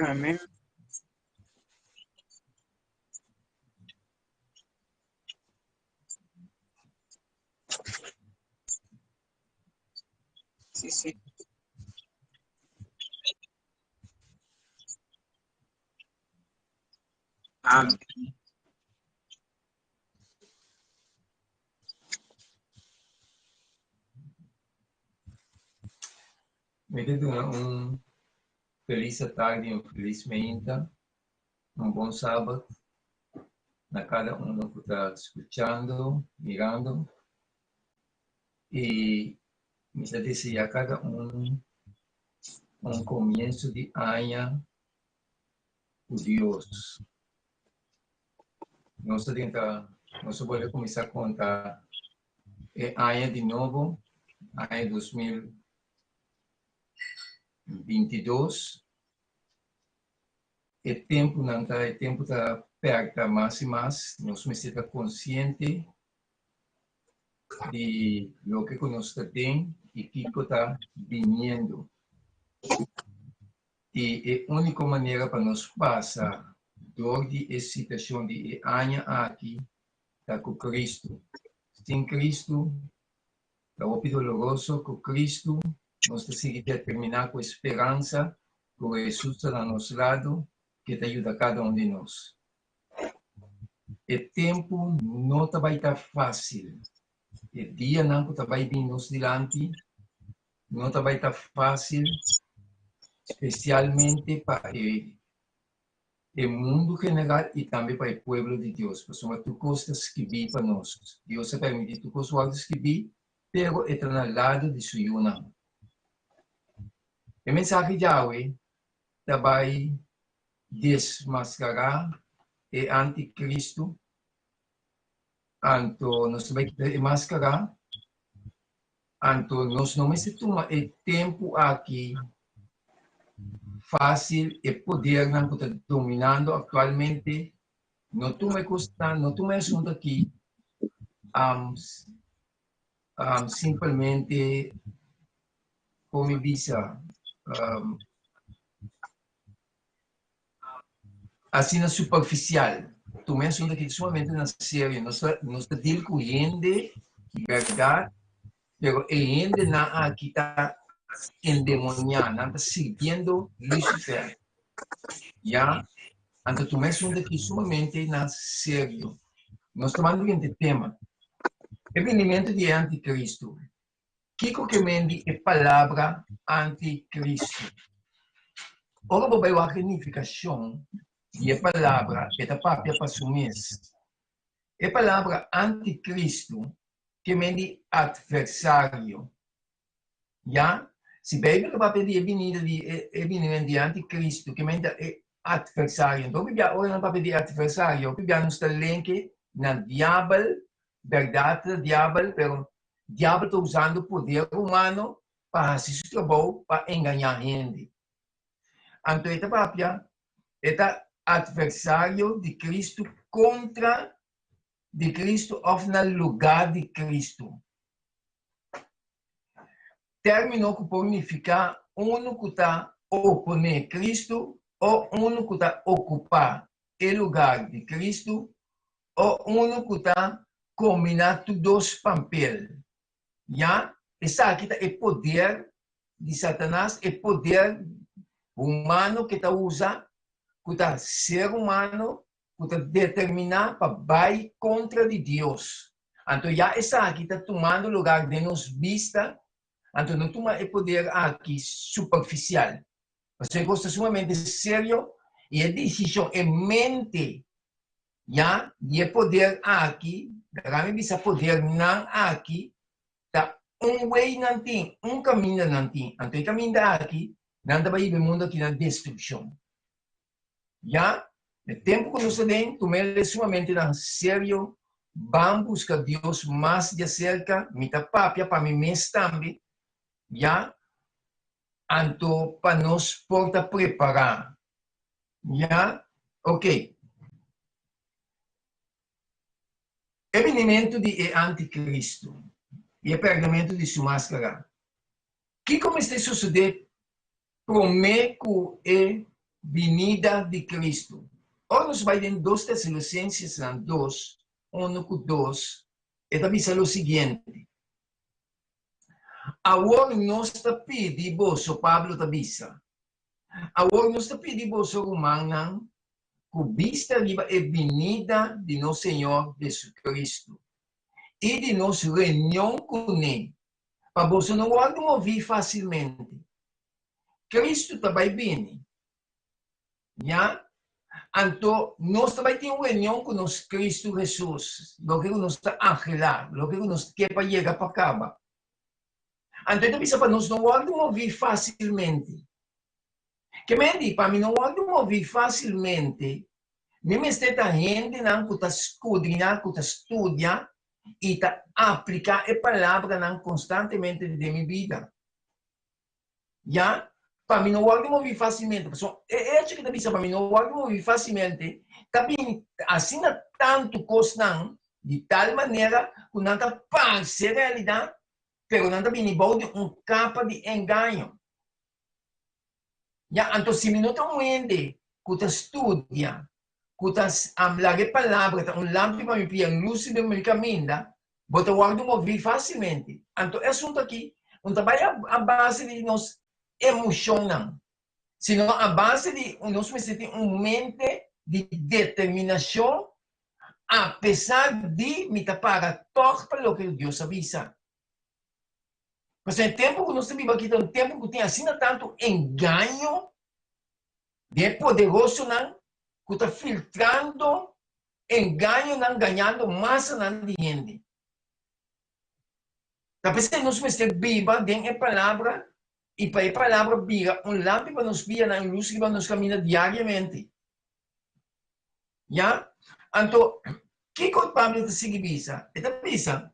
Amén. Sí, sí. Amén. Mi ta duna un felis atardi, un felis meinta, un bon sabat na kada uno ku ta skuchando, mirando. I mi ta deseá kada un un komienso di aña ku Dios. Nos ta drenta, nos a bolbe kuminsá konta e aña di nobo, aña 2022. E tempunan ta, e tempu ta pèrta mas i mas. Nos mester ta konsiente di loke ku nos ta den i kiko ta biniendo. I e úniko manera pa nos pasa dor di e situashon di e aña aki ta ku Kristu. Sin Kristu ta hopi doloroso, ku Kristu nos ta sigui determiná ku e speransa ku Hesus ta na nos lado, ke ta yuda kada un di nos. E tempu no ta bai ta fásil. E dianan ku ta bai bin nos dilanti no ta bai ta fásil, spesialmente pa e e mundu general i tambe pa e pueblo di Dios, pasobra tur kos ta skibí pa nos. Dios a permití tur kos wòrdu skibí, pero e ta na lado di su yunan. E mensahe djawe ta bai desmaskará e antikristu, anto nos ta bai kita e maskara, anto nos no mester tuma e tempu aki fásil, e podernan ku ta dominando aktualmente, no tuma e kosnan, no tuma e asuntu aki simpelmente kon mi bisa asina superficial. Tuma e asuntu aki sumamente na serio. Nos ta, nos ta deal ku hende, bèrdat, pero e hendenan aki ta endemoniá, nan ta sirbiendo Lucifer. Ya? Anto tuma e asuntu aki sumamente na serio. Nos ta manda siguiente tema. E binimentu di e anticristo. Kiko ke men di e palabra anticristo? Ora bo bai wak e nifikashon di e palabra, e ta papia pa su mes. E palabra anticristo ke men di atversario. Ya? Si Beibel ta papia di e binida di e binimentu di anticristo, ke men ta e atversario. Enton hopi bia ora nan papia di atversario, hopi bia nos ta lenke na diabel, bèrdat ta diabel, pero Diabel ta usando poder humano pa hasi su trabou pa engañá hende. Anto e ta papia, e ta atversario di Cristo kontra di Cristo òf na lugá di Cristo. Término ku por nifiká unu ku ta oponé Cristo o unu ku ta okupá e lugar di Cristo o unu ku ta kombiná tur dos pampel. Ya, esaki ta e poder di Satanas, e poder humano ke ta usa, ku ta ser humano ku ta determiná pa bai kontra di Dios. Anto ya esaki ta tumando lugar den nos bista, anto no tuma e poder aki superfisial. Pasobra e kos ta sumamente serio i e desishon, e mente Ya, di e poder aki, laga mi bisa podernan aki, ta un way nan tin, un kaminda nan tin. Anto e kaminda aki, nan ta bai hiba e mundu aki na destrukshon. Ya, e tempu ku nos ta den, tuma el sumamente na serio, ban buska Dios mas di aserka, mi ta papia pa mi mes tambe, ya, anto pa nos por ta prepará. Ya? Ok. E binimentu di e anticristo i e pèrdèmentu di su máscara. Kiko mester sosodé promé ku e Binida di Kristu. Ora nos bai den 2 Tesalonicensenan 2, 1 ku 2, e ta bisa lo siguiente, Awor nos ta pidi boso, Pablo ta bisa, awor nos ta pidi boso rumannan ku bista riba e binida di nos Señor Jesucristo i di nos reunion kuné, pa boso no wòrdu moví fásilmente. Cristo ta bai bini. Ya? Anto nos ta bai tin un reunion ku nos Cristo Jesus, loke ku nos ta anhelá, loke ku nos ke pa yega pa kaba. Anto e ta bisa pa nos no wòrdu moví fásilmente. Ke men di, pa mi no wòrdu moví fásilmente, mi mester ta hendenan ku ta skudriñá, ku ta studia i ta apliká e palabranan konstantemente den mi bida. Ya, pa mi no wòrdu moví fásilmente. Pasobra e echo ku ta bisa pa mi no wòrdu moví fásilmente ta bini asina tantu kosnan di tal manera ku nan ta parse realidat, pero nan ta bini bou di un kapa di engaño. Ya, anto si mi no ta un hende ku ta studia, ku ta laga e palabra ta un lampi pa mi pia, lus riba mi kaminda, bo ta wòrdu moví fásilmente. Anto e asuntu akí no ta bai a base di nos emoshonnan, sino a base di nos mester tin un mente di determinashon apesar di mi ta para tòg pa loke Dios a bisa. Pasobra e tempu ku nos ta biba akí ta un tempu ku tin asina tantu engaño di e poderosonan ku ta filtrando engañonan gañando masanan di hende. Ta p'esei nos mester biba den e Palabra i pa e Palabra bira un lampi pa nos bianan i lus riba nos kaminda diariamente. Ya? Anto, kiko Pablo ta sigui bisa? E ta bisa,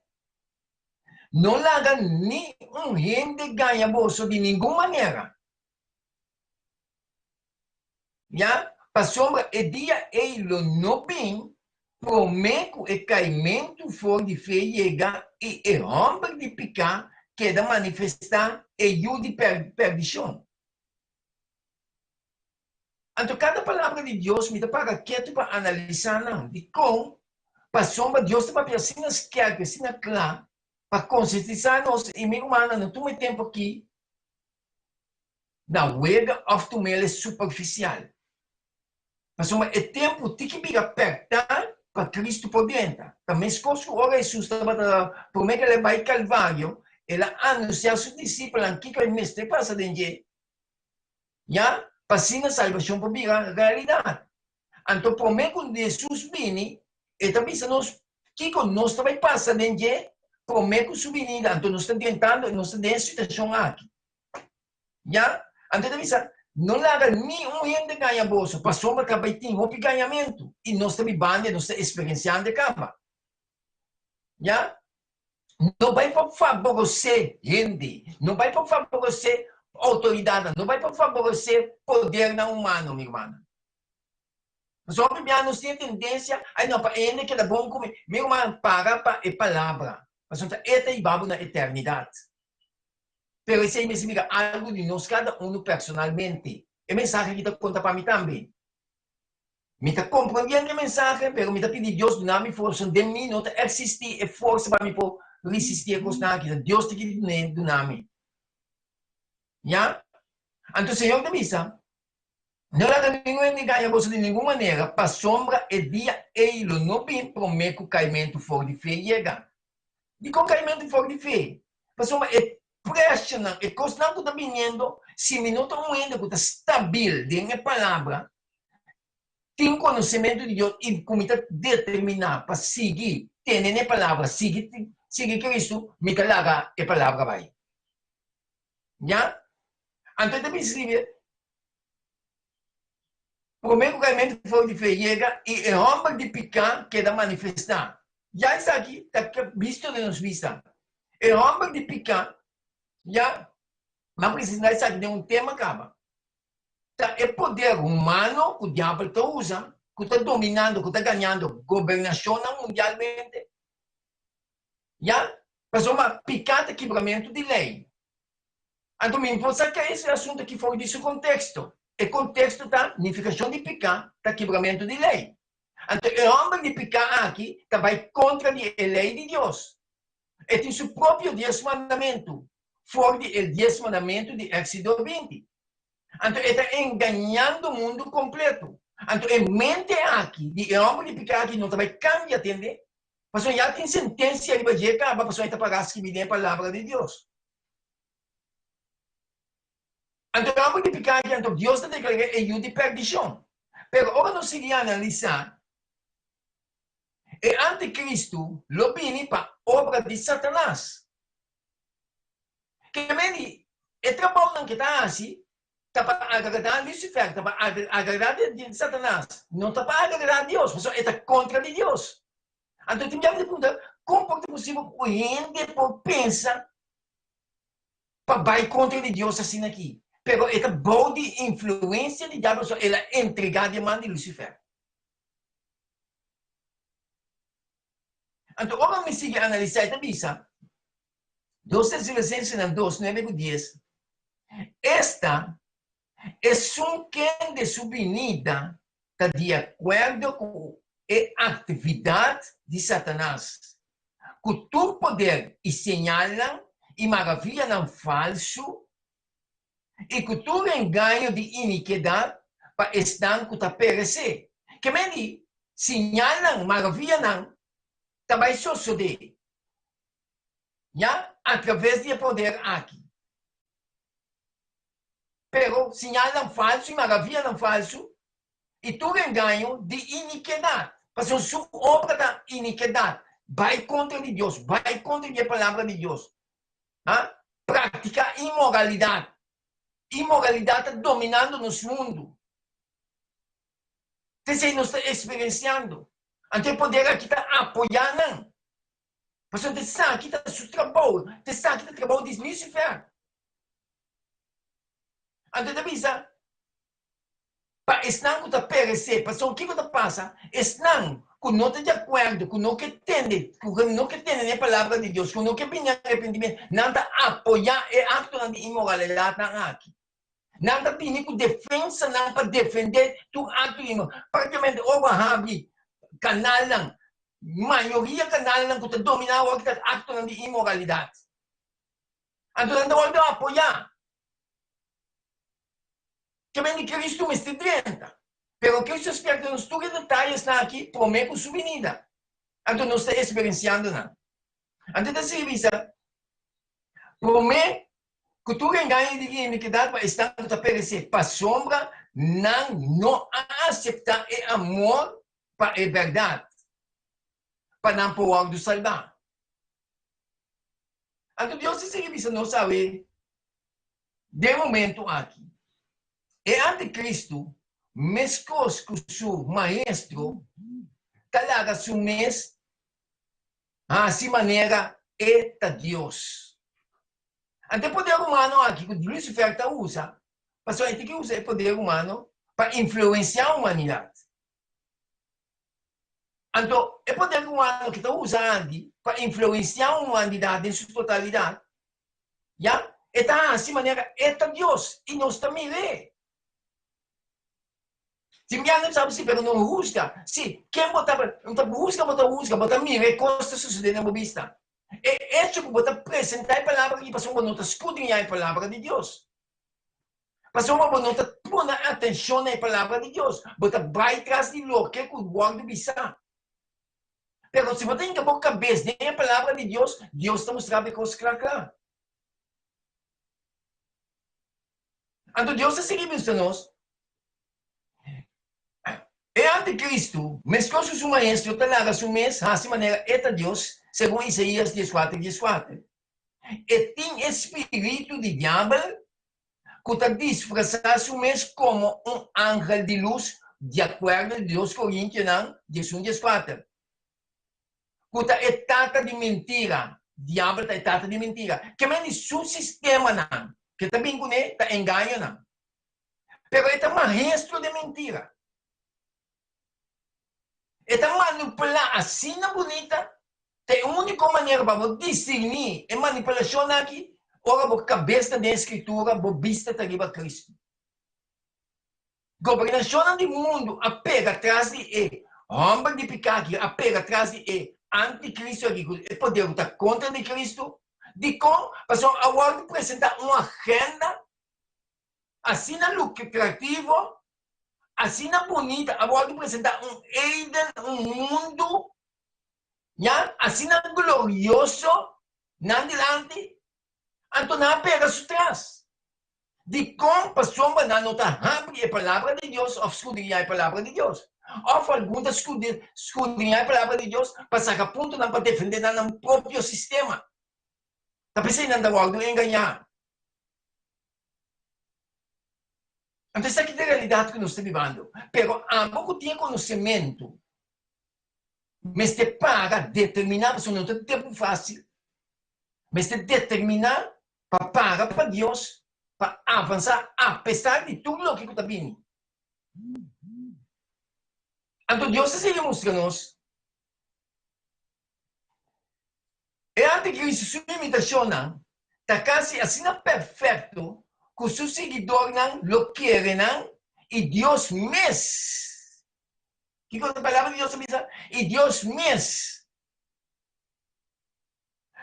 No laga ni un hende gaña boso di ningun manera. Ya, pasobra e dia ei lo no bin promé ku e kaimentu for di fe yega i e hòmber di piká keda manifestá, e yu di pèrdishon. Anto kada palabra di Dios mi ta para ketu pa analisá nan. Dikon? Pasobra Dios ta papia asina skèrpi, asina kla, pa konsientisá nos i mi rumannan no tuma e tempu akí na wega òf tum'el superfisial. Pasobra e tempu tin ki bira pèrtá pa Kristu por drenta. Ta meskos ku ora Hesus tabata promé ku el a bai Kalvario, el a anunsiá su disipelnan kiko e mester pasa den dje, ya pa asina salbashon por bira realidat. Anto promé ku Hesus bini, e ta bisa nos kiko nos ta bai pasa den dje promé ku su binida. Anto nos ta drentando, nos ta den e situashon aki. Ya? Anto e ta bisa, No laga ni un hende gaña boso, pasobra ta bai tin hopi gañamentu, i nos ta bibando i nos ta eksperensiando e kaba. Ya? No bai pa faboresé hende, no bai pa faboresé outoridatnan, no bai pa faboresé podernan humano, mi rumannan. Pasobra hopi bia nos tin e tendensia, ai no, pa e hende keda bon ku mi. Mi ruman, para pa e palabra, pasobra ta e ta hiba bo na eternidat. Pero esei mester bira algu di nos kada unu personalmente. E mensahe aki ta konta pa mi tambe. Mi ta komprondiendo e mensahe, pero mi ta pidi Dios duna mi forsa. Den mi no ta eksistí e forsa pa mi por risistí e kosnan aki. Ta Dios tin ki dun'é, duna mi. Ya? Anto Señor ta bisa, No laga ningun hende gaña boso di ningun manera, pasobra e dia ei lo no bin promé ku kaimentu for di fe yega. Dikon kaimentu for di fe? Pasobra e preshonan, e kosnan ku ta biniendo, si mi no ta un hende ku ta stabil den e palabra, tin konosementu di Dios i ku mi ta determiná pa sigui tene na e palabra, sigui sigui Kristu, mi ta laga e palabra bai. Ya? Anto e ta bin scribi, Promé ku kaimentu for di fe yega i e hòmber di piká keda manifestá. Ya esaki ta bisto den nos bista. E hòmber di piká, ya, nan presentá esaki den un tema kaba. Ta e poder humano ku diabel ta usa, ku ta dominando, ku ta gañando gobernashonnan mundialmente. Ya, pasobra piká ta kibramentu di lei. Anto mi por saka ese asuntu aki for di su konteksto. E konteksto ta, nifikashon di piká ta kibramentu di lei. Anto e hòmber di piká aki ta bai kontra di e lei di Dios. E tin su propio dies mandamentu, for di e dies mandamentu di Éksido 20. Anto e ta engañando mundu kompleto. Anto e mente aki di e hòmber di piká aki no ta bai kambia, tende? Pasobra ya tin sentensia riba dje kaba, pasobra e ta pará skibí den e Palabra di Dios. Anto e hòmber di piká aki, anto Dios ta deklar'é e yu di pèrdishon. Pero ora nos sigui analisá, e antikristu lo bini pa obra di Satanas. Ke meni e trabounan ke ta hasi ta pa agradá Lucifer, ta pa agradá Satanas, no ta pa agradá Dios, pasobra e ta kontra di Dios. Anto tin biaha mi ta puntra, kon por ta posibel ku un hende por pensa pa bai kontra di Dios asina aki? Pero e ta bou di influensia di diabel, pasobra el a entregá den man di Lucifer. Anto ora mi sigui analisá e ta bisa, 2 Tesalosensenan 2, 9 ku 10, Esta, esun kende su binida ta di akuerdo ku e aktividat di Satanas, ku tur poder i señalnan i maravianan falsu, i ku tur engaño di inikedat pa esnan ku ta peresé. Ke men di siñalnan, maravianan ta bai sosodé ya atraves di e poder aki. Pero siñalnan falsu i maravianan falsu i tur engaño di inikedat, pasobra su obra ta inikedat, bai kontra di Dios, bai kontra di e palabra di Dios. Ha? Praktiká inmoralidat. Inmoralidat ta dominando nos mundu. T'esei nos ta eksperensiando. Anto e poder aki ta apoyá nan. Pasobra t'esaki ta su trabou, t'esaki ta trabou di Lucifer. Anto e ta bisa, Pa esnan ku ta peresé, pasobra kiko ta pasa? Esnan ku no ta di akuerdo, ku no ke tende, ku no ke tende na e palabra di Dios, ku no ke bini arepentimentu, nan ta apoyá e aktonan di inmoralidatnan aki. Nan ta bini ku defensanan pa defendé tur akto di inmoralidat. Praktikamente ora bo a habri kanalnan, mayoria kanalnan ku ta dominá awor ta aktonan di inmoralidat. Anto nan ta wòrdu apoyá. Ke men di Kristu mester drenta. Pero Kristu a sperta nos tur e detayesnan aki promé ku su binida. Anto nos ta eksperensiando nan. Anto e ta sigui bisa, Promé ku tur engaño di inikidat pa esnan ku ta peresé, pasobra nan no a aseptá e amor pa e bèrdat, pa nan por wòrdu salbá. Anto Dios ta sigui bisa nos awe, Den momento aki, e antikristu, meskos ku su maestro, ta laga su mes hasi manera e ta Dios. Anto e poder humano aki ku Lucifer ta usa, pasobra e tin ke usa e poder humano pa influensiá humanidat. Anto e poder humano ke ta usa anti pa influensiá humanidat den su totalidat, Ya, e ta hasi manera e ta Dios i nos ta mir'é. Tin bia no sabi si, pero no husga. Si, ken bo ta, no ta husga bo ta husga, bo ta mira e kos ta sosodé na bo bista. E echo ku bo ta presentá e palabra aki pasobra bo no ta skudriñá e palabra di Dios. Pasobra bo no ta pone atenshon na e palabra di Dios. Bo ta bai tras di loke ku wòrdu bisá. Pero si bo ta hinka bo kabes den e Palabra di Dios, Dios ta mustra bo e kos kla kla. Anto Dios ta sigui mustra nos, e antikristu, meskos ku su maestro, ta laga su mes hasi manera e ta Dios, segun Isaías dieskuater dieskuater. E tin e spiritu di diabel ku ta disfrasá su mes komo un angel di lus, di akuerdo di Dos Korintionan 11 14, ku ta e tata di mentira, Diabel ta e tata di mentira. Ke men di su sistemanan ke ta bin kuné ta engañonan. Pero e ta maestro den mentira. E ta manipulá asina bunita, ta e úniko manera pa bo disirní e manipulashonnan aki, ora bo kabes ta den e Skritura, bo bista ta riba Kristu. Gobernashonnan di mundu a pega tras di e hòmber di piká aki, a pega tras di e antikristu aki ku e poder ku ta kontra di Kristu. Dikon? Pasobra a wòrdu presentá un agenda asina lukrativo, asina bunita, a wòrdu presentá un Eden, un mundu, ya, asina glorioso nan dilanti, anto nan a pega su tras. Dikon? Pasobra nan no ta habri e Palabra di Dios òf skudriñá e Palabra di Dios. Òf algun ta skudriñá e Palabra di Dios pa saka puntonan pa defendé nan nan propio sistema. Ta p'esei nan ta wòrdu engañá. Anto esaki ta e realidat ku nos ta bibando. Pero abo ku tin e konosementu mester para determiná, pasobra no ta tempu fásil, mester determiná pa para pa Dios, pa avansá apesar di tur loke ku ta bini. Anto Dios ta sigui mustra nos e antikristu su imitashonnan ta kasi asina perfekto ku su siguidornan lo kere nan i Dios mes. Kiko e Palabra di Dios ta bisa? I Dios mes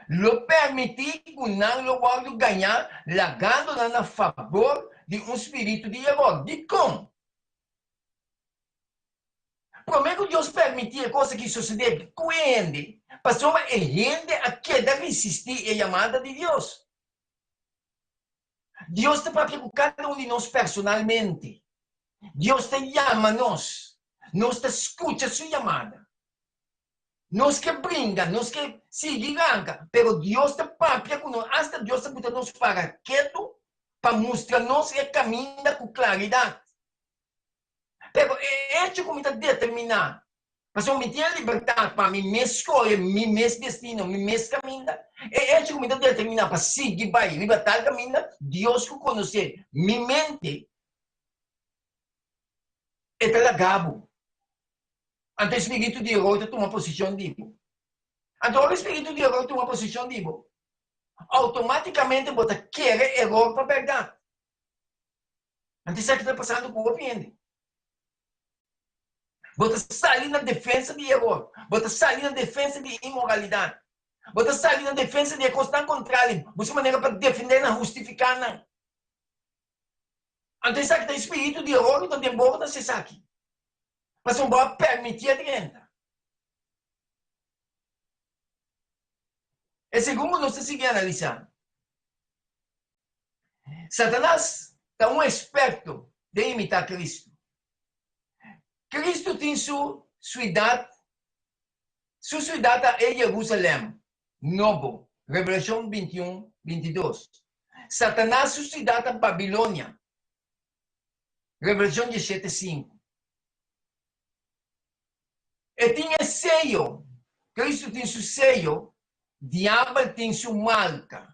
lo permití ku nan lo wòrdu gañá, lagando nan na fabor di un spiritu di eror. Dikon? Promé ku Dios permití e kos aki sosodé ku e hende, pasobra e hende a keda risistí e yamada di Dios. Dios ta papia ku kada un di nos personalmente. Dios ta yama nos. Nos ta skucha su yamada. Nos ke bringa, nos ke sigui ranka, pero Dios ta papia ku nos, asta Dios ta buta nos para ketu pa mustra nos e kaminda ku klaridat. Pero e echo ku mi ta determiná, pasobra mi tin e libertat pa mi mes skohe mi mes destino, mi mes kaminda, e echo ku mi ta determiná pa sigui bai riba tal kaminda, Dios ku konosé mi mente, e ta laga bo. Anto e spiritu di eror ta tuma posishon di bo. Anto ora e spiritu di eror tuma posishon di bo, outomátikamente bo ta kere eror pa bèrdat. Anto esaki ta pasando ku hopi hende. Bo ta sali na defensa di eror, bo ta sali na defensa di inmoralidat, bo ta sali na defensa di e kosnan kontrali, buska manera pa defendé nan, hustifiká nan. Anto esaki ta e spiritu di eror ku ta den bo ku ta hasi esaki. Pasobra bo a permitié drenta. E segun ku nos ta sigui analisá, Satanas ta un eksperto den imitá Kristu. Kristu tin su suidat, su suidat ta e Jerusalèm Nobo, Revelashon 21, 22. Satanas su suidat ta Babilonia, Revelashon 17, 5. E tin e seyo, Kristu tin su seyo, diabel tin su marka.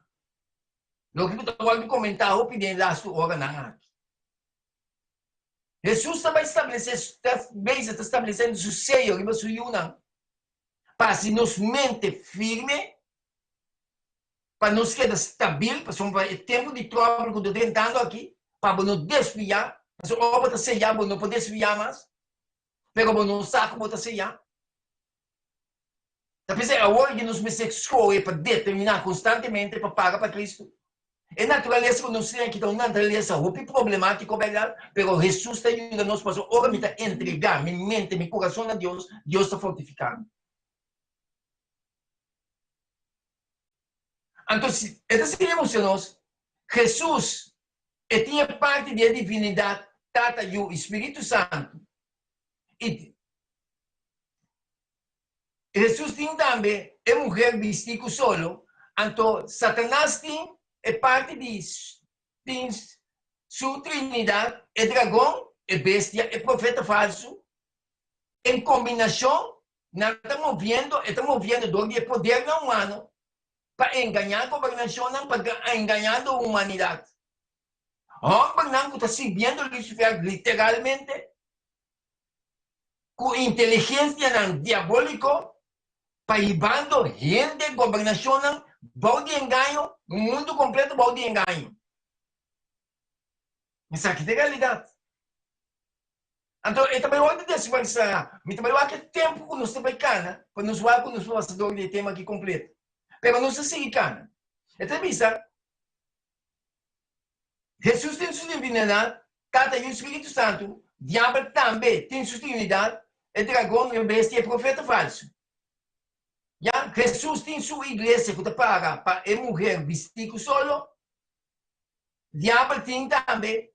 Loke ku ta wòrdu komentá hopi den e lastu oranan aki. Hesus ta bai stablesé, ta bezig ta stablesiendo su seyo riba su yunan pa hasi nos mente firme, pa nos keda stabil, pasobra e tempu di tròbel ku ta drentando aki, pa bo no desviá, pasobra ora bo ta seyá bo no por desviá mas, pero bo no sa ku bo ta seyá. Ta p'esei awor di nos mester skohe pa determiná konstantemente pa paga pa Kristu. E naturalesa ku nos tin aki ta un naturalesa hopi problemátiko, bèrdat? Pero Hesus ta yuda nos pasobra ora mi ta entregá mi mente, mi kurason na Dios, Dios ta fortifiká mi. Anto si e ta sigui mustra nos, Hesus e tin e parti di e divinidat Tata, Yu i Spiritu Santu i Hesus tin tambe e muher bistí ku solo, anto Satanas tin e parti di tin su trinidat, e dragon, e bestia, e profeta falsu, en kombinashon nan ta moviendo, e ta moviendo dor di e podernan humano pa engañá gobernashonnan, pa engañando humanidat. Hòmbernan ku ta sirbiendo Lucifer literalmente ku inteligensianan diabóliko pa hibando hende, gobernashonnan bou di engaño, un mundu kompleto bou di engaño. Esaki ta e realidat. Anto e ta bai wòrdu desbansá. Mi ta bai wak e tempu ku nos ta bai kana pa nos wak ku nos por pasa dor di e tema aki kompleto. Pero nos ta sigui kana. E ta bisa, Hesus tin su divinidat, Tata, Yu, Spiritu Santu, Diabel tambe tin su divinidat, e dragon, e bestia, e profeta falsu. Ya, Hesus tin su iglesia ku ta para pa e muher bistí ku solo. Diabel tin tambe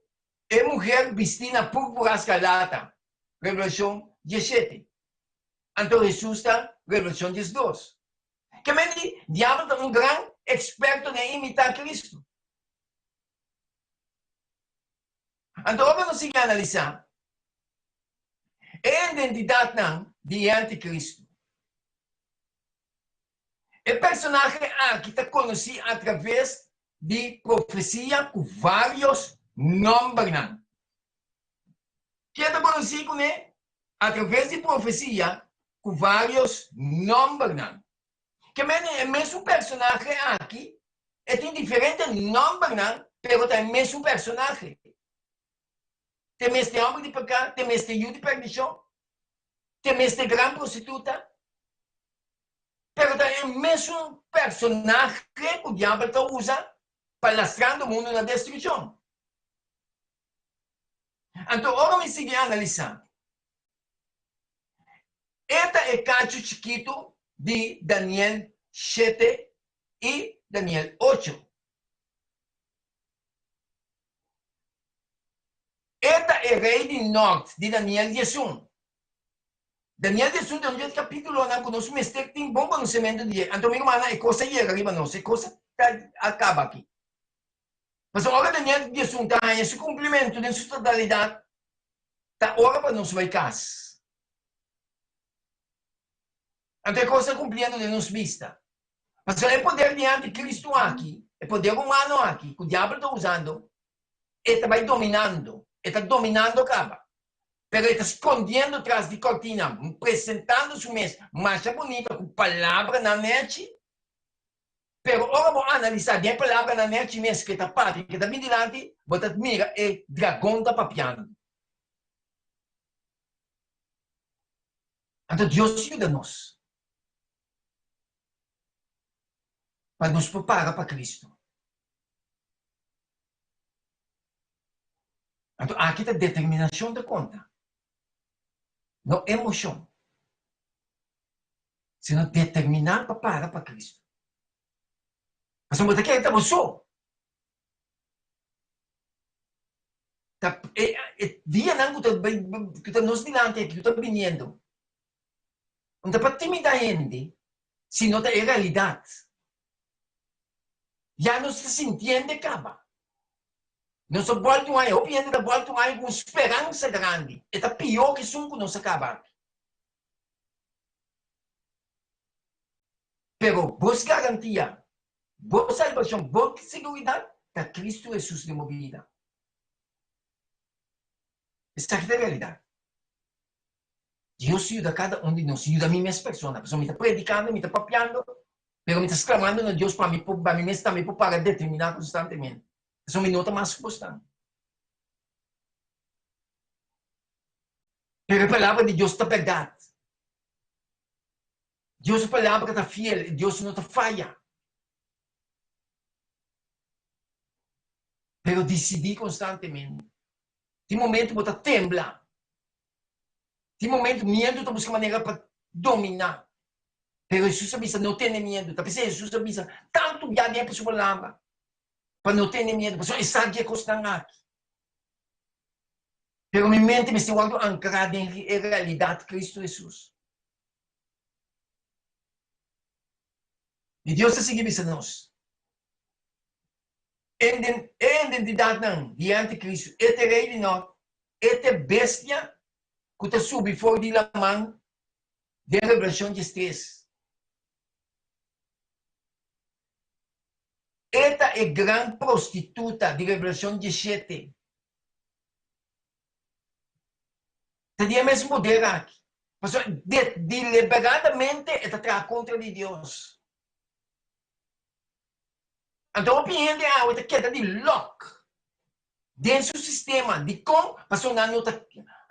E muher bistí na púrpura skarlata, Revelashon diesshete. Anto Hesus ta Revelashon 12. Ke men di, Diabel ta un gran eksperto den imitá Kristu. Anto ora nos sigui analisá e identidatnan di e antikristu, E personahe aki ta konosí atraves di profesia ku vários nòmbernan. Ken ta konosí kuné? Atraves di profesia ku vários nòmbernan. Ke mende e mesun personahe aki e tin diferente nòmbernan pero ta e mesun personahe. Te mester hòmber di peká, te mester yu di pèrdishon, te mester gran prostituta. Pero ta e mesun personahe ku diabel ta usa pa lastrando mundu na destrukshon. Anto ora mi sigui analisá, e ta e kachu chikitu di Daniel shete i Daniel ocho. E ta e rei di nort di Daniel 11. Daniel 11 ta un di e kapítulonan ku nos mester tin bon konosementu di dje. Anto mi rumannan, e kos a yega riba nos, e kos ta a kaba aki. Pasobra ora Daniel 11 ta haña su kumplimentu den su totalidat, ta ora pa nos bai kas. Anto e kos ta kumpliendo den nos bista. Pasobra e poder di antikristu aki, e poder humano aki ku diabel ta usando, e ta bai dominando, e ta dominando kaba. Pero e ta skondiendo tras di kortina, presentando su mes masha bunita ku palabranan nechi. Pero ora bo analisá den e palabranan nechi mes ku e ta papia, ku e ta bin dilanti, bo ta mira e dragon ta papiando. Anto Dios yuda nos pa nos por para pa Cristo. Anto aki ta determinacion ta conta, no emocion, sino determina pa para pa Cristo. Pasobra bo ta kere ta bo so. Ta e, e dianan ku ta ku ta nos dilanti aki, ku ta biniendo, no ta pa timida hende, sino ta e realidat. Ya nos ta sintiende kaba. Nos a bòlta un aña, hopi hende ta bòlta un aña ku un speransa grandi. E ta pió ku esun ku nos a kaba aki. Pero bos garantia, bo salbashon, bo seguridat ta Kristu Hesus den bo bida. Esaki ta e realidat. Dios yuda kada un di nos, yuda mi mes persona, pasobra mi ta predikando, mi ta papiando, pero mi ta sklamando na Dios pa mi por, pa mi mes tambe por para determiná konstantemente, pasobra mi no ta mas ku bosnan. Pero e palabra di Dios ta bèrdat. Dios su palabra ta fiel i Dios no ta faya. Pero disidí konstantemente. Tin momento bo ta tembla. Tin momento miedu ta buska manera pa dominá. Pero Hesus a bisa, No tene miedu. Ta p'esei Hesus a bisa tantu bia den su palabra pa no tene miedu, pasobra e sa di e kosnan aki. Pero mi mente mester wòrdu ankrá den e realidat Kristu Hesus. I Dios ta sigui bisa nos, E identidatnan di e antikristu, e ta e rei di nòrt, e ta e bestia ku ta subi for di laman den Revelashon 13. E ta e gran prostituta di Revelashon 17. Ta di e mesun poder aki. Pasobra deliberadamente e ta traha kontra di Dios. Anto hopi hende awe ta keda di lòk den su sistema. Dikon? Pasobra nan no ta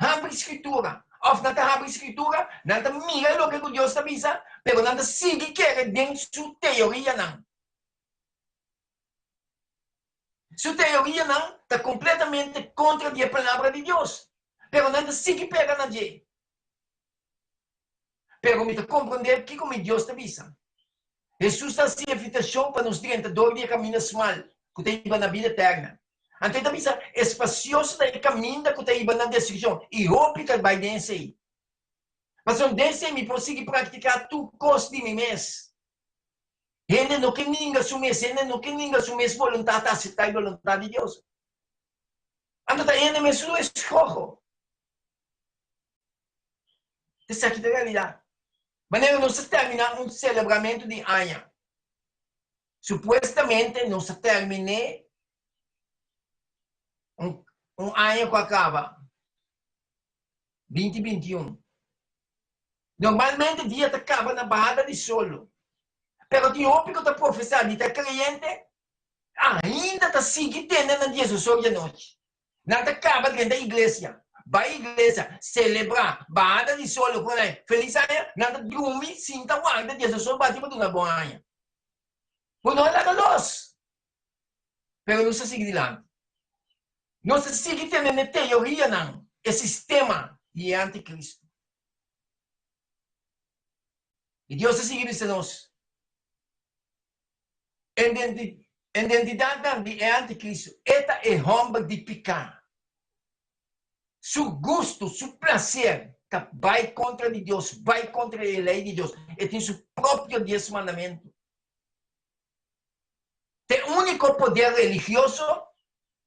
Habri Skritura. Òf nan ta habri Skritura, nan ta mira loke ku Dios ta bisa, pero nan ta sigui kere den su teorianan. Su teorianan ta kompletamente kontra di e Palabra di Dios, pero nan ta sigui pega na dje. Pero mi ta komprondé kiko mi Dios ta bisa. Hesus ta hasi invitashon pa nos drenta dor di e kaminda smal ku ta hiba na bida eterna. Anto e ta bisa, Espasioso ta e kaminda ku ta hiba na destrukshon, i hopi ta bai den esei. Pasobra den esei mi por sigui praktiká tur kos di mi mes. Hende no ke ninga su mes, hende no ke ninga su mes boluntat ta aseptá e boluntat di Dios. Anto ta hende mes su eskoho. Esaki ta realidat. Manera nos ta terminá un selebramentu di aña. Supuestamente nos ta terminé un, un aña ku a kaba, 2021. Normalmente dia ta kaba na bahada di solo. Pero tin hopi ku ta profesá di ta kreyente, ainda ta sigui tende na diesdos or di anochi. Nan ta kaba drenta iglesia, bai iglesia, selebrá, bahada di solo ku nan felis aña, nan ta drumi sinta warda di esos sol bati pa duna bon aña. Bo no a laga los. Pero nos ta sigui dilanti. Nos ta sigui tene n'e teorianan, e sistema di e antikristu. I Dios ta sigui bisa nos, Identidatnan di e antikristu, e ta e hòmber di piká. Su gustu, su plaser ta bai kontra di Dios, bai kontra e lei di Dios. E tin su propio dies mandamentu. Ta e úniko poder religioso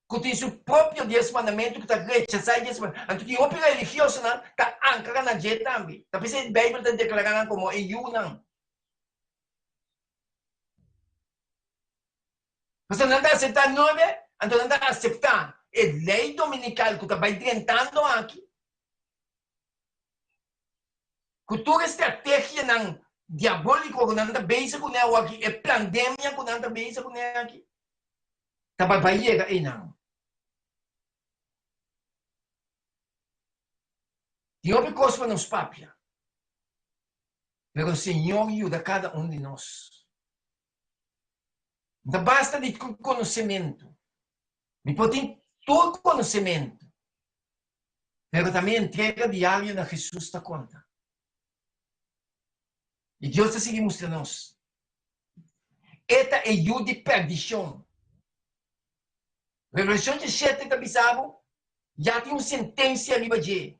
ku tin su propio dies mandamentu ku ta rechasá e dies mandamentu. Anto tin hopi religiosonan ta ankra na dje tambe. Ta p'esei Beibel ta deklará nan komo e yunan. Pasobra nan ta aseptá nuebe, anto nan ta aseptá e lei dominikal ku ta bai drentando aki, ku tur e strategianan diabóliko ku nan ta bezig kuné awor aki, e plandemia ku nan ta bezig kuné aki, ta bai bai yega einan. Tin hopi kos pa nos papia. Pero Señor yuda kada un di nos. No ta basta di konosementu. Mi por tin tur konosementu, pero ta mi entrega diario na Hesus ta konta. I Dios ta sigui mustra nos. E ta e yu di perdishon. Revelashon 17 ta bisa bo, ya tin un sentensia riba dje.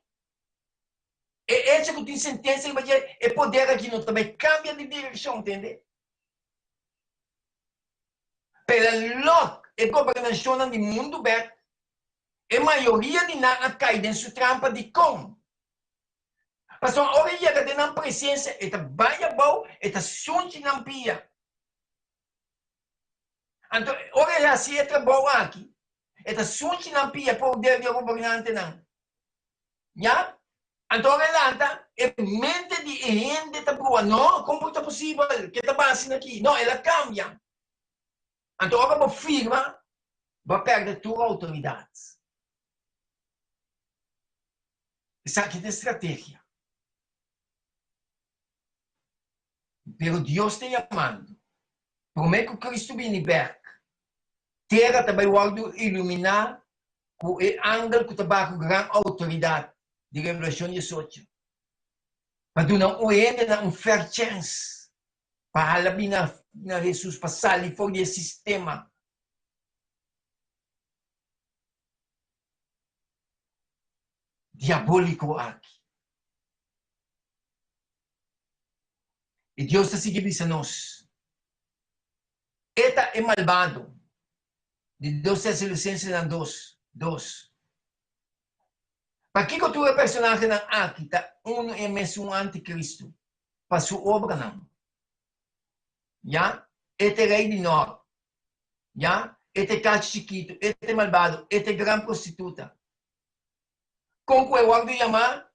E echo ku tin sentensia riba dje, e poder aki no ta bai kambia di direkshon, tende? Pero lòk e gobernashonnan di mundu bèk, e mayoria di nan a kai den su trampa. Dikon? Pasobra ora e yega den nan presensia, e ta bai abou, e ta sunchi nan pia. Anto, ora e hasi e trabou aki, e ta sunchi nan pia poder di e gobernantenan. Ya? Anto ora e lanta, e mente di e hende ta brua, No, kon por ta posibel ke ta basi na aki? No, el a kambia. Anto ora bo firma, bo a pèrdè tur outoridat. Esaki ta e strategia. Pero Dios ta yamando. Promé ku Kristu bini bèk, tera ta bai wòrdu iluminá ku e angel ku ta baha ku gran outoridat di Revelashon 18, pa duna un hendenan un fair chèns pa hala bini na Hesus, pa sali for di e sistema. Diabóliko aki. I Dios ta sigui bisa nos, E ta e malbado. Di 2 Tesalosensenan 2, 2. Pakiko tur e personahenan aki ta unu e mesun antikristu? Pa su obranan. Ya, e ta e rei di nort. Ya, e ta e kachi chikitu, e ta e malbado, e ta e gran prostituta. Kon ku e wòrdu yamá,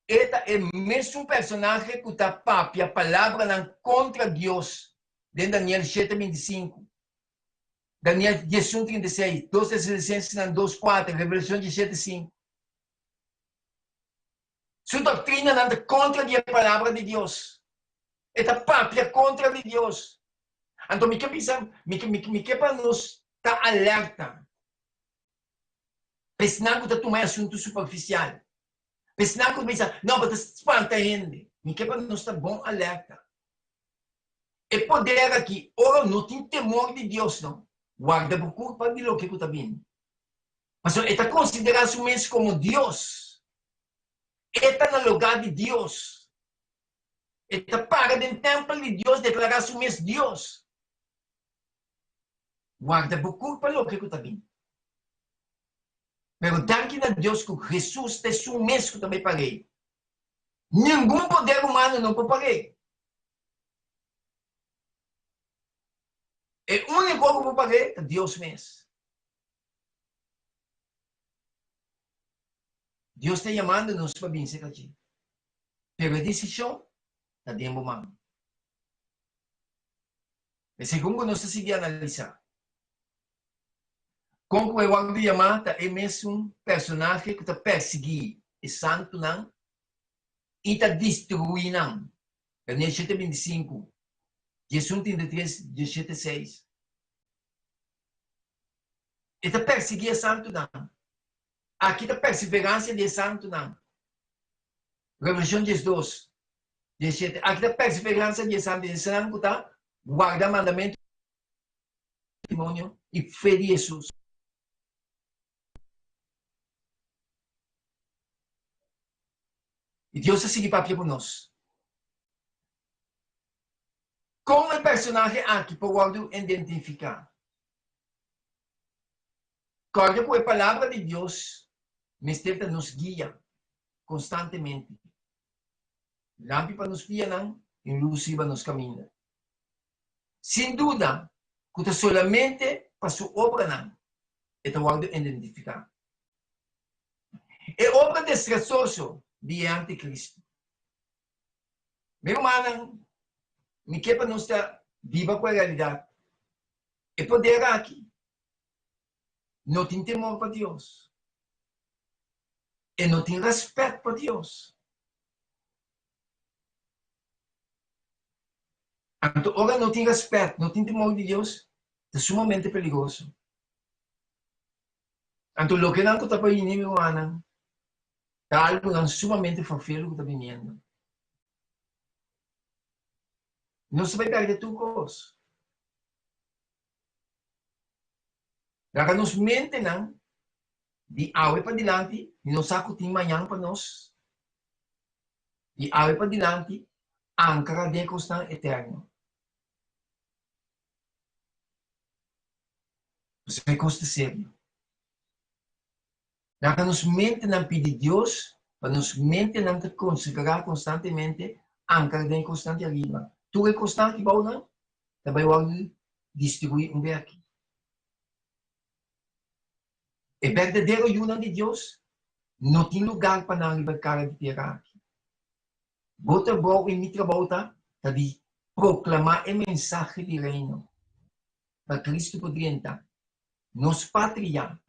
e ta e mesun personahe ku ta papia palabranan kontra Dios den Daniel shete 25, Daniel 11 36, 2 Tesalosensenan 2 kuater, Revelashon 17 sinku. Su doktrinanan ta kontra di e Palabra di Dios. E ta papia kontra di Dios. Anto mi ke bisa, mi ke, mi ke pa nos ta alerta. Pa esnan ku ta tuma e asuntu superfisial. Pa esnan ku ta bisa, no, bo ta spanta hende. Mi ke pa nos ta bon alerta. E poder aki, ora no tin temor di Dios no, warda bo kurpa di loke ku ta bini. Pasobra e ta konsiderá su mes komo Dios. E ta na lugá di Dios. E ta para den tèmpel di Dios deklará su mes Dios. Warda bo kurpa loke ku ta bini. Pero danki na Dios ku Hesus ta esun mes ku ta bai par'ei. Ningun poder humano no por par'ei. E úniko ku por par'ei ta Dios mes. Dios ta yamando nos pa bin serka dje. Pero e desishon ta den bo man. E segun ku nos ta sigui analisá, kon ku e wòrdu yamá ta e mesun personahe ku ta persiguí e santunan i ta destruí nan. Daniel shete 25, 11 33, 17 seis. E ta persiguí e santunan. Aki ta perseveransia di e santunan. Revelashon 12, 17. Aki ta perseveransia di e santunan, esnan ku ta warda mandamentu, testimonio i fe di Hesus. I Dios ta sigui papia ku nos. Kon e personahe aki por wòrdu identifiká? Kòrda ku e Palabra di Dios mester ta nos guia konstantemente. Lampi pa nos pianan i lus riba nos kaminda. Sin duda ku ta solamente pa su obranan e ta wòrdu identifiká. E obra desgrasoso di e antikristu. Mi rumannan, mi ke pa nos ta biba ku e realidat. E poder aki no tin temor pa Dios. E no tin rèspèt pa Dios. Anto ora no tin rèspèt, no tin temor di Dios, ta sumamente peligroso. Anto loke nan ku ta pa bini, mi rumannan, Ta algunan sumamente forfelu ku ta biniendo. Nos ta bai pèrdè tur kos. Laga nos mentenan di awe padilanti, mi no sa ku tin mañan pa nos, di awe padilanti ankra den e kosnan eterno. Pasobra e kos ta serio. Laga nos mentenan pidi Dios pa nos mentenan ta konsagrá konstantemente, ankra den e kosnan di ariba. Tur e kosnan aki bou nan ta bai wòrdu distruí un bek. E berdadero yunan di Dios no tin lugar pa nan riba e kara di tera aki. Bo trabou i mi trabou ta ta di proklamá e mensahe di Reino pa Kristu por drenta Nos patria,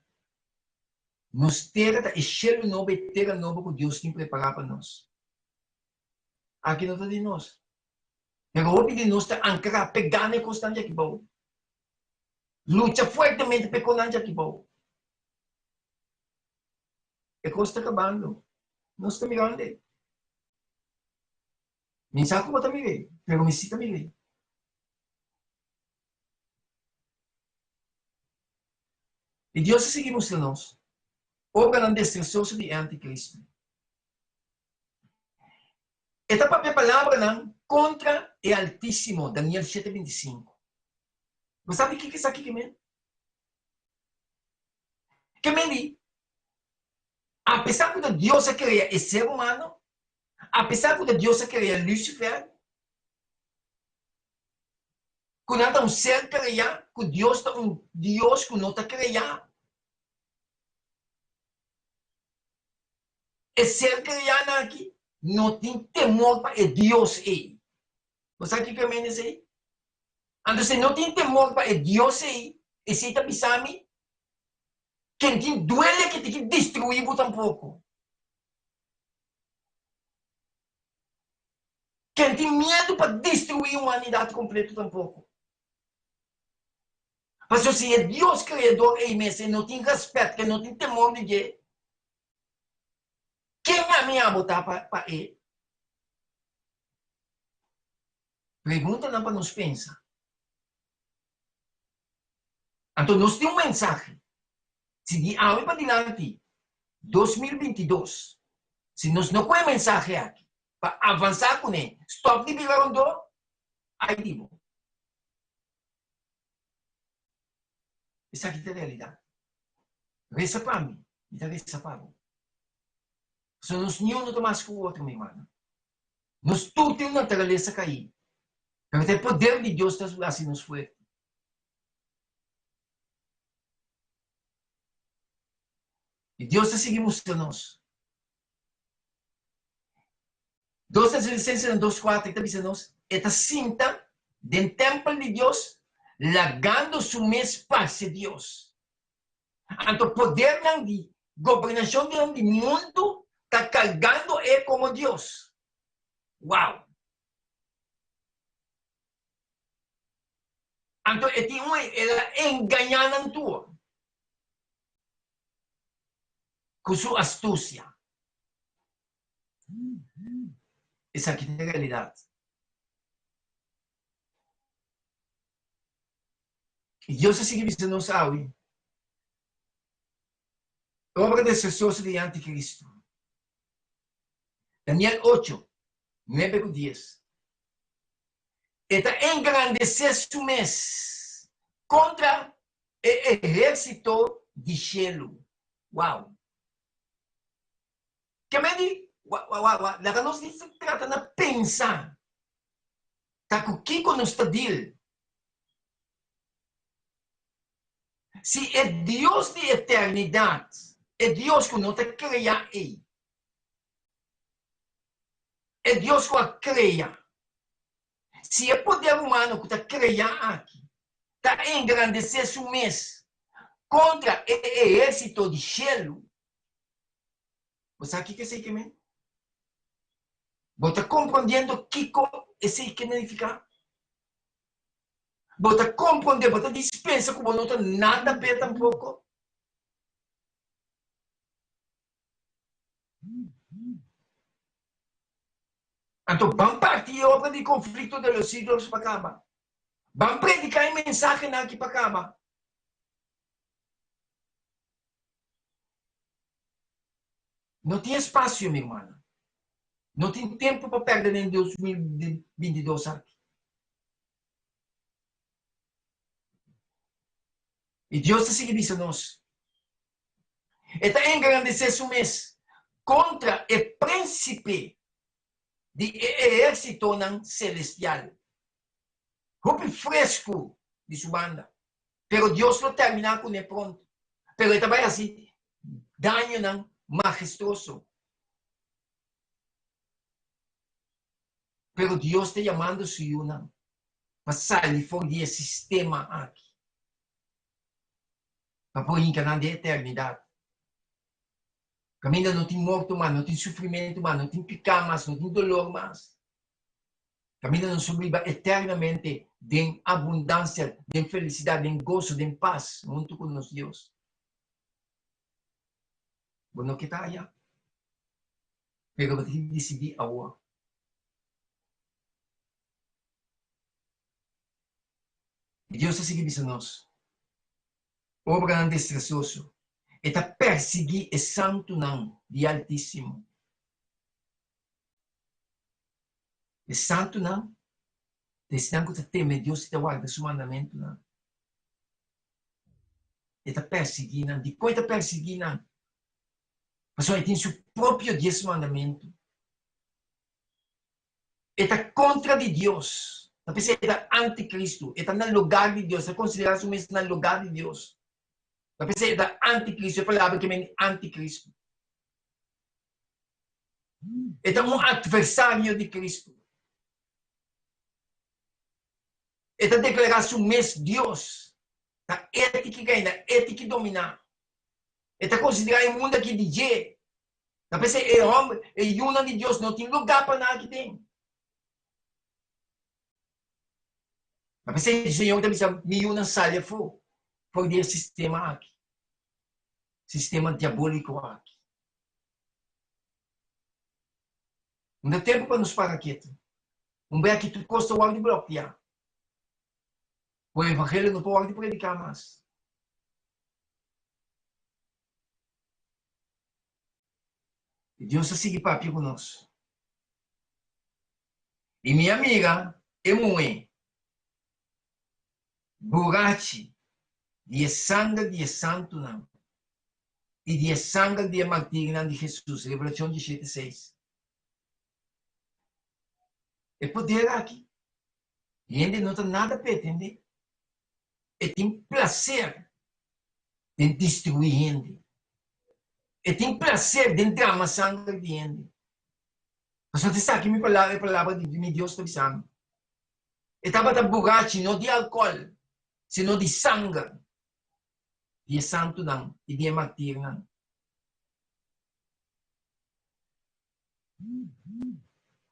nos tera ta e shelu nobo, e tera nobo ku Dios tin prepará pa nos. Aki no ta di nos. Pero hopi di nos ta ankrá, pegá na e kosnan di aki bou. Lucha fuertemente pa e kosnan di aki bou. E kos ta kabando. Nos ta mirando ei. Mi sa ku bo ta mir'é, pero mi si ta mir'é. I Dios a sigui mustra nos obranan destrososo di e antikristu. E ta papia palabranan kontra e Altísimo, Daniel shete 25. Bo sabi kiko esaki ke men? Ke men di, apesar ku ta Dios a krea e ser humano, apesar ku ta Dios a krea Lucifer, Ku nan ta un ser kreá, ku Dios ta un Dios ku no ta kreá. E ser kreánan aki no tin temor pa e Dios ei. Bo sa kiko e mende esei? Anto si no tin temor pa e Dios ei, esei ta bisa mi ken tin duele ke tin ki destruí bo tampoko. Ken tin miedu pa destruí humanidat kompleto tampoko. Pasobra si e Dios Kreador ei mes e no tin rèspèt, ke no tin temor di dje, ken ami abo ta pa e? Preguntanan pa nos pensa. Anto nos tin un mensahe. Si di awe padilanti, 2022, si nos no ku e mensahe aki pa avansá kuné, stòp di bira rondó, ai di bo. Esaki ta realidat. Resa pa mi, mi ta resa pa bo. Pasobra nos niun no ta mas ku otro, mi hermana. Nos tur tin un naturalesa kaí, pero ta e poder di Dios ta hasi nos fuerte. I Dios ta sigui mustra nos. 2 Tesalonicensenan 2:4 ta bisa nos, E ta sinta den tèmpel di Dios, lagando su mes parse Dios. Anto podernan di gobernashon di mundu ta kargando e komo Dios. Wow! Anto e tin un el a engañá nan tur ku su astusia. Esaki ta e realidat. I Dios a sigui bisa nos awe, Obra desesoso di e antikristu. Daniel ocho, nuebe ku dies. E ta engrandesé su mes kontra e ehérsito di shelu. Wow! Ke men di, wa, wa, wa, wa, laga nos di trata na pensa ta ku kiko nos ta deal. Si e Dios di eternidat, e Dios ku no ta krea ei, e Dios ku a krea, si e poder humano ku ta krea aki ta engrandesé su mes kontra e ehérsito di shelu, bo sa kiko esei ke men? Bo ta komprondiendo kiko esei ke nifiká? Bo ta komprondé, bo ta dispensa ku bo no ta nada p'e tampoko? Anto ban parti e obra di Conflicto de los Siglos pa kaba. Ban prediká e mensahenan aki pa kaba. No tin espasio, mi rumannan. No tin tempu pa pèrdè den 2022 aki. I Dios ta sigui bisa nos, E ta engrandesé su mes kontra e prínsipe di e ehérsitonan selestial. Hopi fresku di su banda, pero Dios lo terminá kuné pronto. Pero e ta bai hasi dañonan mahestuoso. Pero Dios ta yamando su yunan pa sali for di e sistema aki, pa por hinka nan den eternidat. Kaminda no tin morto mas, no tin sufrimentu mas, no tin piká mas, no tin dolor mas. Kaminda nos por biba eternamente den abundansia, den felisidat, den goso, den pas huntu ku nos Dios. Bo no ke ta aya? Pero bo tin ki disidí awor. I Dios ta sigui bisa nos, Obranan destresoso, e ta persiguí e santunan di Altísimo. E santunan ta esnan ku ta teme Dios i ta warda su mandamentunan. E ta persiguí nan. Dikon e ta persiguí nan? Pasobra e tin su propio dies mandamentu. E ta kontra di Dios. Ta p'esei e ta antikristu. E ta na lugar di Dios. E ta konsiderá su mes na lugar di Dios. Ta p'esei e ta antikristu. E palabra ke men antikristu. E ta un atversario di Kristu. E ta deklará su mes Dios. Ta e tin ki reina, e tin ki dominá. E ta konsiderá e mundu akí di dje. Ta p'esei e hòmber, e yunan di Dios no tin lugá pa nan aki den. Ma p'esei Señor ta bisa, Mi yunan sali afó for di e sistema aki, sistema diabóliko aki. No ta tempu pa nos para ketu. Un bes aki tur kos ta wòrdu blòkiá. Ku e evangelio no por wòrdu prediká mas. I Dios ta sigui papia ku nos. I mi amiga e muhé burachi di e sanger di e santunan i di e sanger di e martirnan di Hesus, Revelashon diesshete seis. E poder aki, hende no ta nada p'e, tende? E tin plaser den destruí hende. E tin plaser den drama sanger di hende. Pasobra esaki mi palabra, e palabra di mi Dios ta bisa mi. E tabata burachi no di alkòl, sino di sanger di e santunan i di e martirnan.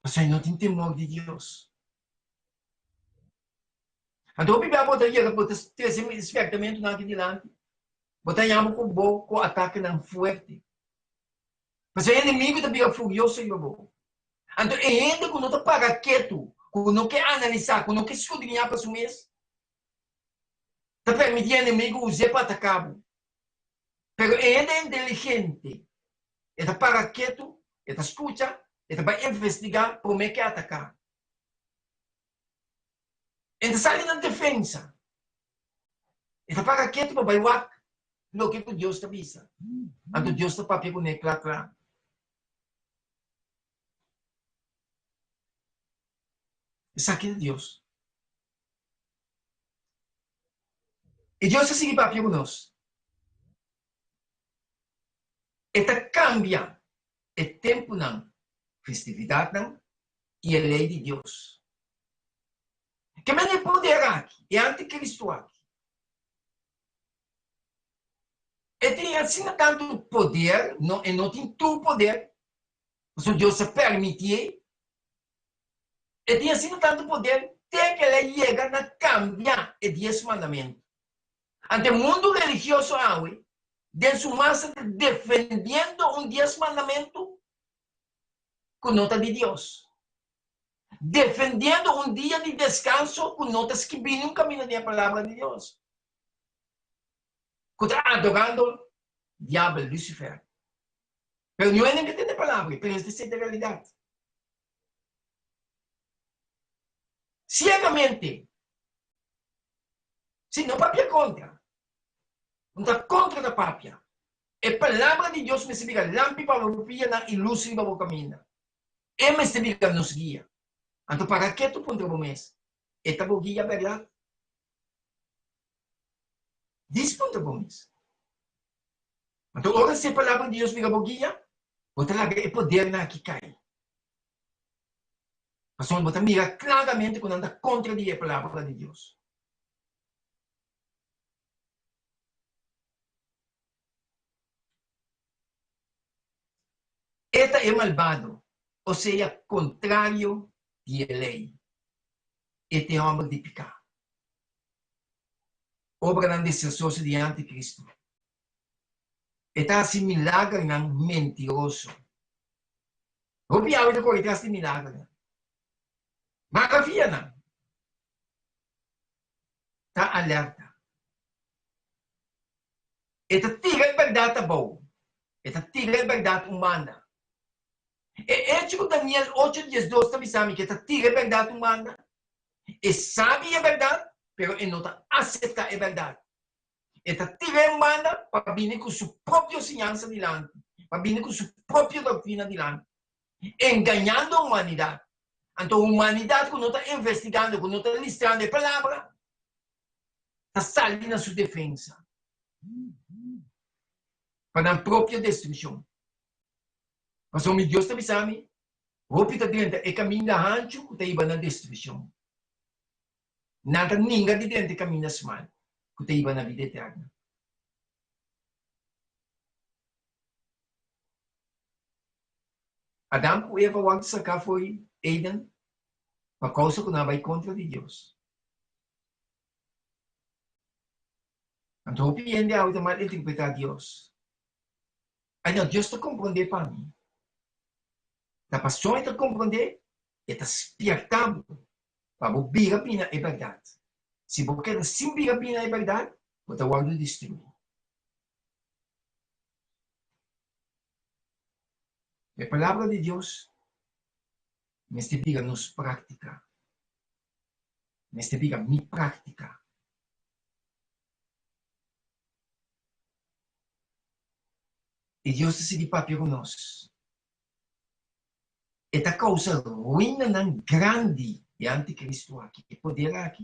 Pasobra e no tin temor di Dios. Anto hopi bia bo ta yega bo ta trese spiertamentunan aki dilanti, bo ta haña bo ku bo ku atakenan fuerte. Pasobra e enemigu ta bira furioso riba bo. Anto e hende ku no ta para ketu, ku no ke analisá, ku no ke skudriñá pa su mes, ta permití e enemigu us'é pa ataká bo. Pero e hende inteligente, e ta para ketu, e ta skucha, e ta bai investigá promé ke ataká. E ta sali na defensa. E ta para ketu pa bai wak loke ku Dios ta bisa. Anto Dios ta papia kuné kla kla. Esaki ta Dios. I Dios ta sigui papia ku nos. E ta kambia e tempunan, festividatnan i e lei di Dios. Ke mende e poder aki, e antikristu aki? E tin asina tantu poder, no, e no tin tur poder, pasobra Dios a permitié. E tin asina tantu poder te ku el a yega na kambia e Dies Mandamentu. Ante mundu religioso awe, den su masa ta defendiendo un Dies Mandamentu ku no ta di Dios, defendiendo un dia di deskanso ku no ta skibí niun kaminda den e Palabra di Dios, ku ta adorando diabel, Lucifer. Pero niun hende no ke tende e palabra, pero esta esei ta realidat. Siegamente, si no papia kontra, no ta kontra ta papia. E Palabra di Dios mester bira lampi pa bo pianan i lus riba bo kaminda. E mester bira nos guia. Anto para ke tu puntra bo mes, E ta bo guia bèrdat? Dis puntra bo mes. Anto ora si e Palabra di Dios bira bo guia, bo ta laga e podernan aki kai. Pasobra bo ta mira klaramente ku nan ta kontra di e Palabra di Dios. E ta e malbado, osea kontrario di e lei. E ta e hòmber di piká. Obranan desastroso di e antikristu. E ta hasi milagernan mentiroso. Hopi awe ta kore tras di milagernan. Maravianan. Ta alerta. E ta tira e bèrdat abou. E ta tira e bèrdat un banda. E echo ku Daniel ocho diesdos ta bisa mi ku e ta tira e bèrdat un banda, e sabi e bèrdat, pero e no ta aseptá e bèrdat. E ta tira e un banda pa bini ku su propio siñansa dilanti, pa bini ku su propio doktrina dilanti, engañando humanidat. Anto humanidat ku no ta investigando, ku no ta listrando e palabra, ta sali na su defensa pa nan propio destrukshon. Pasobra mi Dios ta bisa mi, hopi ta drenta e kaminda hanchu ku ta hiba na destrukshon. Nan ta ninga di drenta e kaminda smal ku ta hiba na bida eterna. Adam ku Eva wòrdu saká for di Eden pa kousa ku nan a bai kontra di Dios. Anto hopi hende awe ta mal interpretá Dios. Ai no, Dios ta komprondé pa mi. Ta pasobra e ta komprondé, e ta spièrta bo pa bo bira bina e bèrdat. Si bo keda sin bira bina e bèrdat, bo ta wòrdu destruí. E Palabra di Dios mester bira nos práktika. Mester bira mi práktika. I Dios ta sigui papia ku nos. E ta kousa ruinanan grandi, e antikristu aki, e poder aki,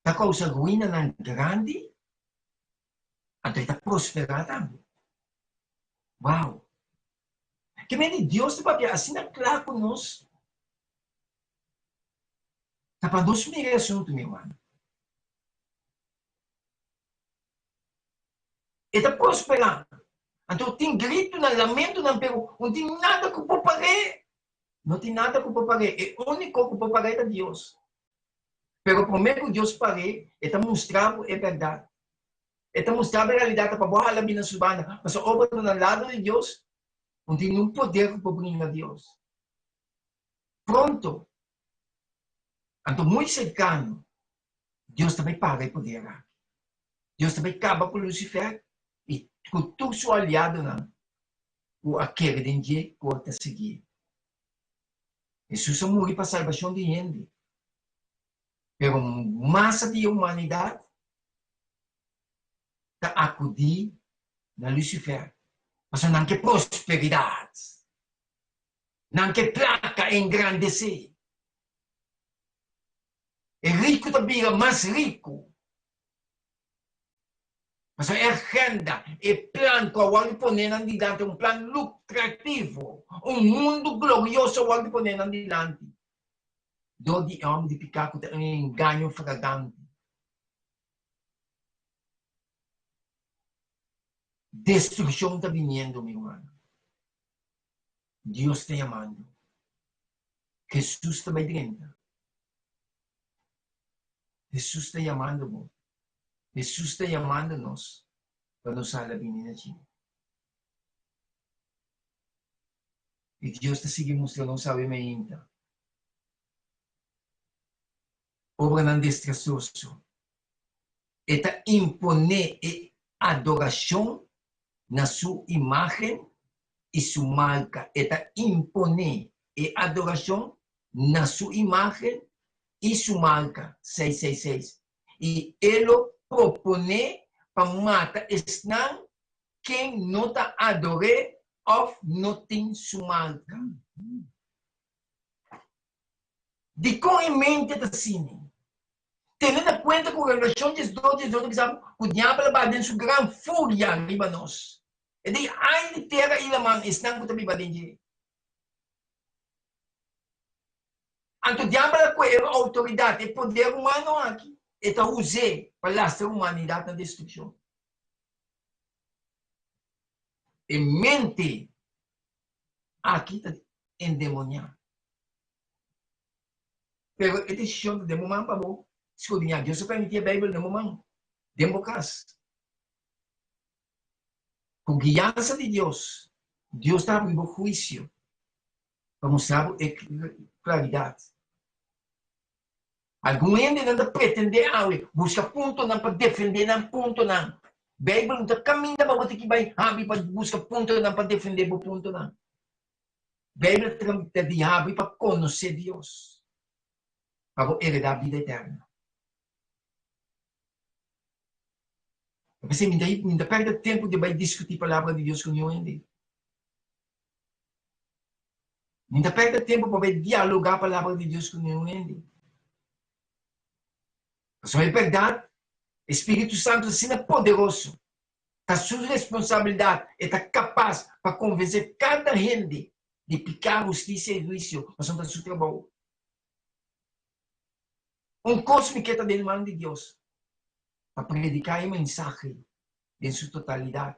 ta kousa ruinanan grandi, anto e ta prosperá tambe. Wow! Ke mende Dios ta papia asina kla ku nos? Ta pa nos mira e asuntu, mi hermano. E ta prosperá. Anto tin gritunan, lamentunan, pero no tin nada ku por par'é. No tin nada ku por par'é. E úniko ku por par'é ta Dios. Pero promé ku Dios par'é, e ta mustra bo e bèrdat. E ta mustra bo e realidat pa bo hala bini na su banda. Pasobra ora bo ta na lado di Dios, no tin niun poder ku por bringa Dios. Pronto, anto muy serkano, Dios ta bai paga e poder aki. Dios ta bai kaba ku Lucifer i ku tur su aliadonan ku a kere den dje ku a ta siguié. Hesus a muri pa salbashon di hende, pero masa di e humanidat ta akudí na Lucifer pasobra nan ke prosperidat. Nan ke plaka engrandesé. E riku ta bira mas riku. Pasobra e agenda, e plan ku a wòrdu pone nan dilanti un plan lukrativo, un mundu glorioso a wòrdu pone nan dilanti dor di e hòmber di piká ku ta un engaño fragante. Destrukshon ta biniendo, mi rumannan. Dios ta yamando. Hesus ta bai drenta. Hesus ta yamando bo. Hesus ta yamando nos pa nos hala bini na dje. I Dios ta sigui mustra nos awe mainta. Obranan destrasoso. E ta imponé e adorashon na su imágen i su marka. E ta imponé e adorashon na su imágen i su marka, 666. I e lo proponé pa mata esnan ken no ta ador'é òf no tin su marka. Dikon e mente ta asina? Tene na kuenta ku Revelashon 12, 18 ta bisa ku diabel a baha den su gran furia riba nos. E di, Ai di tera i laman, esnan ku ta biba den dje. Anto diabel a kohe e outoridat, e poder humano aki, e ta us'é pa lastra humanidat na destrukshon. E mente aki ta endemoniá. Pero e desishon ta den bo man pa bo skrudiñá. Dios a permití e Beibel den bo man, den bo kas. Ku guiansa di Dios, Dios ta habri bo huisio pa mustra bo e klaridat. Algun hendenan ta pretendé awe buska puntonan pa defendé nan puntonan. Beibel no ta kaminda pa bo tin ki bai habri pa buska puntonan pa defendé bo puntonan. Beibel ta di habri pa konosé Dios, pa bo heredá bida eterno. P'esei mi ta mi ta pèrdè tempu di bai diskutí Palabra di Dios ku niun hende. Mi ta pèrdè tempu pa bai dialogá Palabra di Dios ku niun hende. Pasobra e bèrdat, e Spiritu Santu ta asina poderoso, ta su responsabilidat, e ta kapas pa konvensé kada hende di piká, hustisia i huisio, pasobra ta su trabou. Un kos mi ke ta den man di Dios, pa prediká e mensahe den su totalidat,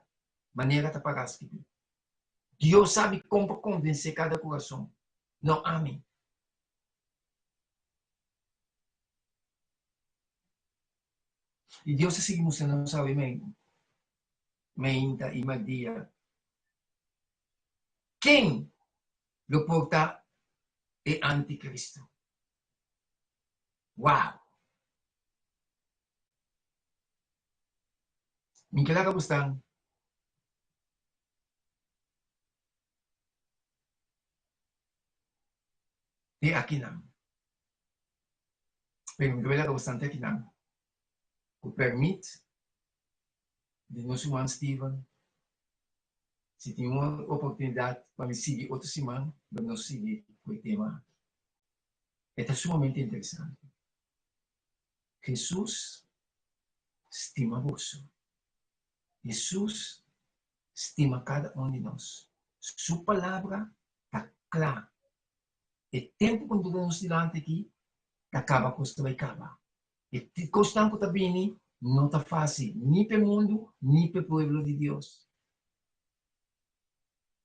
manera ta pará skibí. Dios sabi kon pa konvensé kada kurason, no ami. I Dios a sigui mustra nos awe meinta i merdia. Ken lo por ta e anticristo? Wow! Mi ke laga bustan te akinan. Pero mi ke laga bustan te akinan. Ku permit di nos ruman Steven, si tin un oportunidat pa mi sigui otro siman, lo nos sigui ku e tema aki. E ta sumamente interesante. Hesus stima boso. Hesus stima kada un di nos. Su palabra ta kla. E tempu ku nos ta nos dilanti aki ta kaba kos ta bai kaba. E kosnan ku ta bini no ta fásil ni pa e mundu ni pa e pueblo di Dios.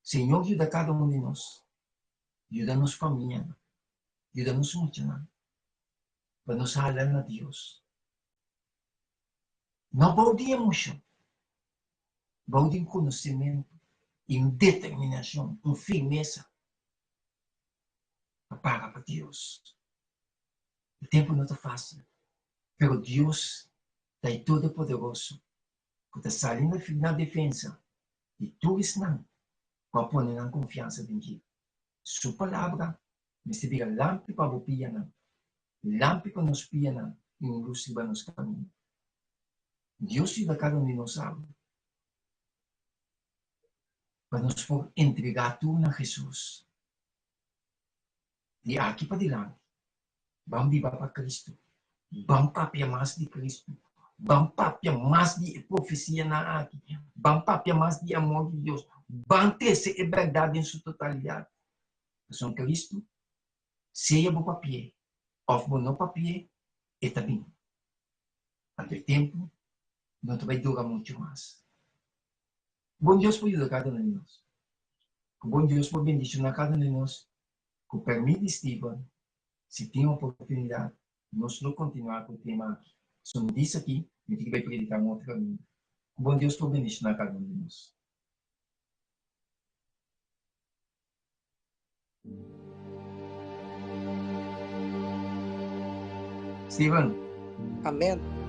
Señor yuda kada un di nos. Yuda nos famianan. Yuda nos muchanan pa nos hala na Dios. No bou di emoshon, bou di un konosementu i un determinashon, un firmesa pa para pa Dios. E tempu no ta fásil, pero Dios ta e Todopoderoso ku ta sali na defensa di tur esnan ku a pone nan konfiansa den dje. Su Palabra mester bira lampi pa bo pianan, lampi pa nos pianan i un lus riba nos kaminda. Dios yuda kada un di nos awe pa nos por entregá tur na Hesus. Di aki padilanti, ban biba pa Kristu, ban papia mas di Kristu, ban papia mas di e profesianan aki, ban papia mas di amor di Dios, ban trese e bèrdat den su totalidat. Pasobra Kristu, sea bo papi'é òf bo no papi'é, e ta bin. Anto e tempu no ta bai dura muchu mas. Bon Dios por yuda kada un di nos. Ku bon Dios por bendishoná kada un di nos. Ku permit di Steven, si tin oportunidat, nos lo kontinuá ku e tema aki. So mi bisa aki, mi tin ki bai prediká un otro kaminda. Ku bon Dios por bendishoná kada un di nos. Steven. Amen.